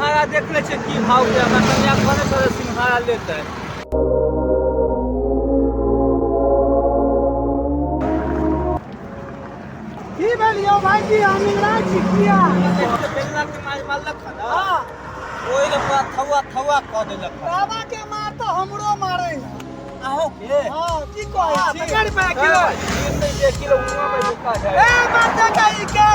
सिंघाड़ा देख लै छियै की भाव छै। हमरा कनिया कहने छलै सिंघाड़ा लेतै। की भेल यौ भाईजी, हम इंगराज छी किया? बेलना के मार मारलक हन। हाँ। ओहि ले पूरा थौआ थौआ कऽ देलक हन। बाबा के मार तऽ हमरो मारे है। अहूँ के? हाँ, की कहै छी? कते रुपया किलो? 30 रुपये किलो हुआं पे बिका है। ए माता का ई के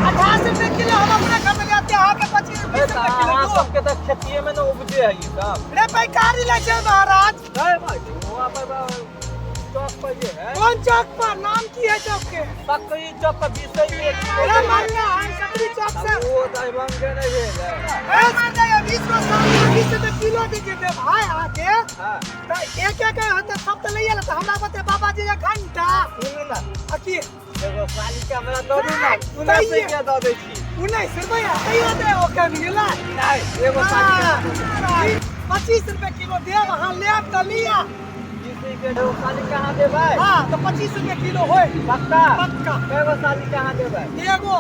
88 रुपये किलो हम अपने खरीद लेते, अहाँ के 25 20 रुपये किलो। अहाँ दू। सबके तऽ खेतिये में ने उपजे है ई सब। रे पैकारी लै छै महाराज। नहीं भाई, वहाँ पर चौक पर जे है। कोन चौक पर? नाम की है चौक के? सकरी चौक पर 20 रुपये किलो। अरे मारना हम सकरी चौक से। वो दरभंगे नहीं भेल है। ए मारना ये 20 गो सामने 20 रुपये किलो दीजिए दे भाई आके। हाँ। तऽ एक एक होते सब तऽ लैये लेते हमरा बते बाबा जी जे घंटा। सुनू ना। आ की? एगो साली के हमरा दऽ दू ना, 19 रुपया दऽ दै छी। 19 रुपया तैयो दे ओ कमी गेलै। नहीं, एगो साली के 25 रुपये किलो देब, अहाँ लेब तऽ लिअ। 20 रुपये एगो साली के अहाँ देबै? हाँ, तऽ 25 रुपये किलो होय। पक्का? पक्का। एगो साली के अहाँ देबै? एगो।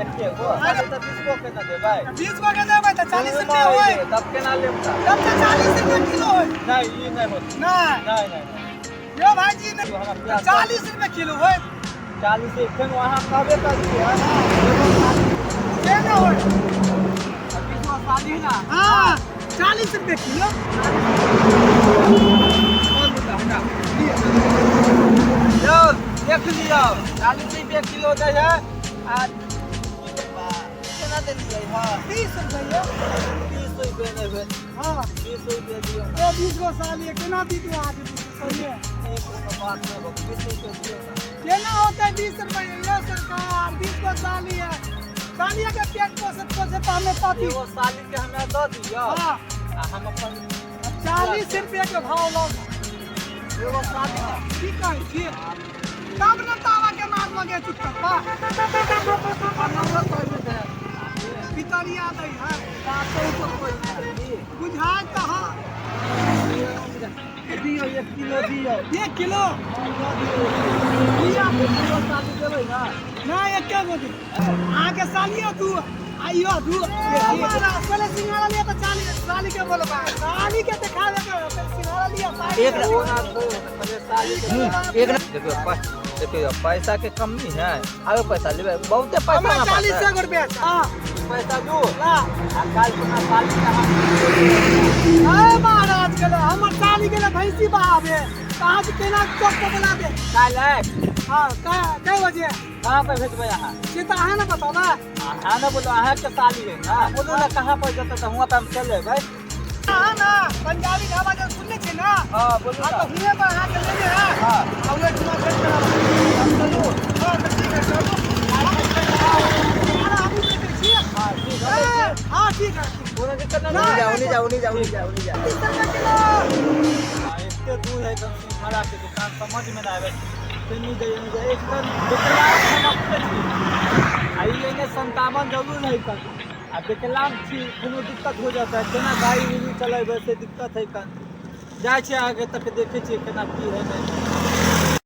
एके गो? अरे तऽ 20 गो केना देबै? 20 गो के देबै तऽ 40 रुपये होय। तब केना लेब तऽ? तब तऽ 40 रुपये किलो होय। नहीं, ई नहीं होत। नहीं। नहीं, नहीं, नहीं। यो भाईजी नहीं। हमरा प्याज 40 रुपये किलो होय। 40 फेर अहाँ कहबे करलियै। से नहि होय। 20 गो साली ना। हाँ, 40 रुपये किलो। यौ देख लियौ, 40 रुपये किलो दै है आ केना देलियै? हँ। 30 रुपये। 30 रुपये नहि भेल। हाँ। 20 रुपये दियौ। ए 20 गो साली केना दी तू आज सही? नहि कोनो बात नहि भऽ, 20 रुपये दियौ ने। केना होतै 20 रुपये यो सरकार? 20 गो साली है, सालिया के पेट पोसत पोसत हमें पाती। एगो साली के हमरा दऽ दियौ। हाँ। आ हम अपन 40 रुपये के भाव लग। एगो साली की कहै छी? तब ने तावा के मार लगे चुटकप्पा पितरिया दै है। बुझाय तऽ हाँ। दियौ, 1 किलो दियौ। 1 किलो? दियौ, 1 किलो साली देबै ने? नहि, एके गो दे। अहाँके सालियो दू आइयो दू। पहले सिंघाड़ा लिया तऽ 40 साली के बोलबा, साली के देखाबे के पहले सिंघाड़ा लिया पाइ। एक पहले साली के एक देखियौ, देखियौ, पैसा के कमी है, आरो पैसा लेबै? बहुते पैसा हमरा हमरा पास 40 है। गो रुपया हाँ। पैसा दू। ला। आ काल्हि खुना साली के अहाँ अरे महाराज गेलै हमर साली, गेलै भैंसी बहाबे, कहाँ से केना चौक पर बोला दे। काल्हि आयब। हाँ, कै बजे? कहाँ पर भेजबै अहाँ? से तऽ अहाँ ने बताबै। अहाँ ने बोलो, अहाँके साली है ना, बोलू ना कहाँ पर जेतै तऽ हुआँ पर हम चलि अयबै। अहाँ ने पंजाबी ढाबा जे सुनने छियै ने? हाँ, बोलू। हाँ। ना। तऽ हुएँ पर अहाँके लेने है। आ ओहिठुमा भेट करब। चलू। हाँ, तऽ ठीक है, चलू। अरे हमहूँ देखै छियै। हाँ, ठीक है। ए, हाँ, ठीक है। कोनो दिक्कत नहीं। नहीं। उन्हीं जाओ, उन्हीं जाओ, उन्हीं जाओ, उन्हीं जाओ। 30 रुपये किलो। हाँ, एते दूर है एकदम सिंघाड़ा के दुकान, समझ में ना आवे। फिर नहीं जाइए, नहीं जाइए, एकदम विकलांग हम अपने छी आ ई एने 57 जरूर है कन आ विकलांग छी, कोनो दिक्कत हो जाता है, केना गाड़ी उड़ी चलेबै से दिक्कत है कन। जाइ छियै आगे तक, देखै छियै केना की है नहि।